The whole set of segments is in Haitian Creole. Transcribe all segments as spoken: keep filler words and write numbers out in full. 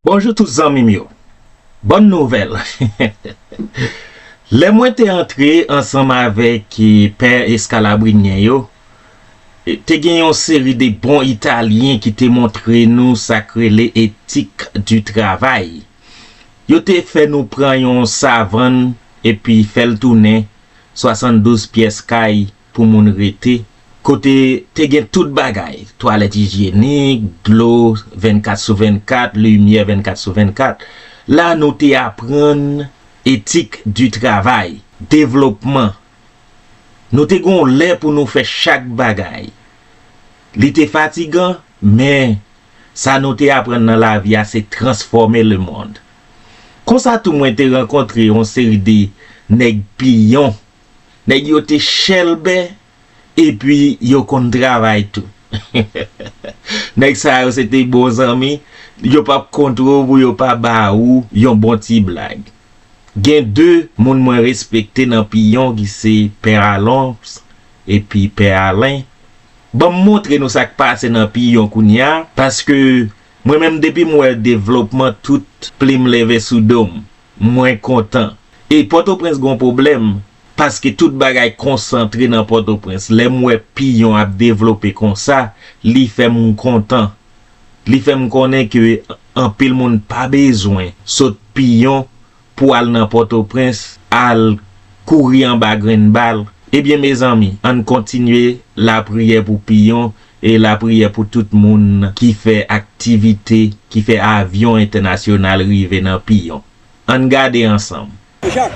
Bonjou tout zanmi m yo. Bòn nouvèl. Lè mwen te antre ansanm avèk, eh, pè eskalabrinyen yo, eh, te gen yon seri de bon Italyen ki te montre nou sa k rele éthique du travail. Yo te fè nou pran yon savann epi fè l tounen swasanndouz pyès kay pou moun rete, kote te gen tout bagay, twalèt ijyenik, dlo vennkat sou vennkat, limyè vennkat sou vennkat. La, nou te aprann éthique du travail, devlopman. Nou te gen yon lè pou nou fè chak bagay. Li te fatigan, men sa nou te aprann nan lavi a se transfòme lemonn. Konsa tou mwen te rankontre yon seri de nèg piyon. Nèg yo te chèlbè, epi yo konn travay tou. Nèg sa yo se te bon zanmi, yo p ap kontre w pou yo pa ba ou yon bon ti blag. Gen de moun mwen respekte nan piyon ki se Pè Alons epi Pè Alen. Ban m montre nou sa k pase nan piyon kounye a, paske mwen menm depi m wè devlopman tout plim leve sou do m, mwen kontan. E Pòtoprens gon pwoblèm, paske tout bagay konsantre nan Pòtoprens. Lè m wè piyon ap devlope konsa, li fè m kontan. Li fè m konnen ke anpil moun pa bezwen sot piyon pou al nan Pòtoprens, al kouri anba grenn bal. Ebyen, mezanmi, ann kontinye lapriyè pou piyon e lapriyè pou tout moun ki fè aktivite, ki fè avyon entènasyonal rive nan piyon. Ann gade ansanm. Jak.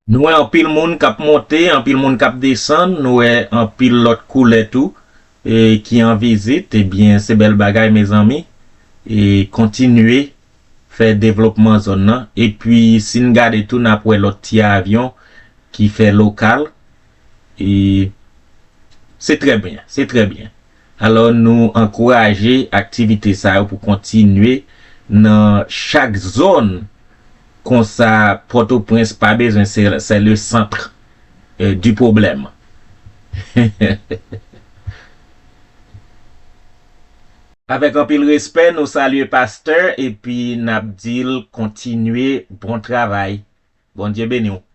Nou wè anpil moun k ap monte, anpil moun k ap desann, nou wè anpil lòt koulè tou, e, ki an vizit. Ebyen, se bèl bagay, mezanmi. E kontinye fè devlopman zòn nan. Epi, si n gade tou, n ap wè lòt ti avyon ki fè lokal. E se trè byen, se trè byen. Alò, nou ankouraje aktivite sa yo pou kontinye nan chak zòn konsa Pòtoprens pa bezwen, se, se le centre, euh, du problème. Avèk anpil respè, nou salye pastè epi n ap di l kontinye bon travay. Bondye beni w.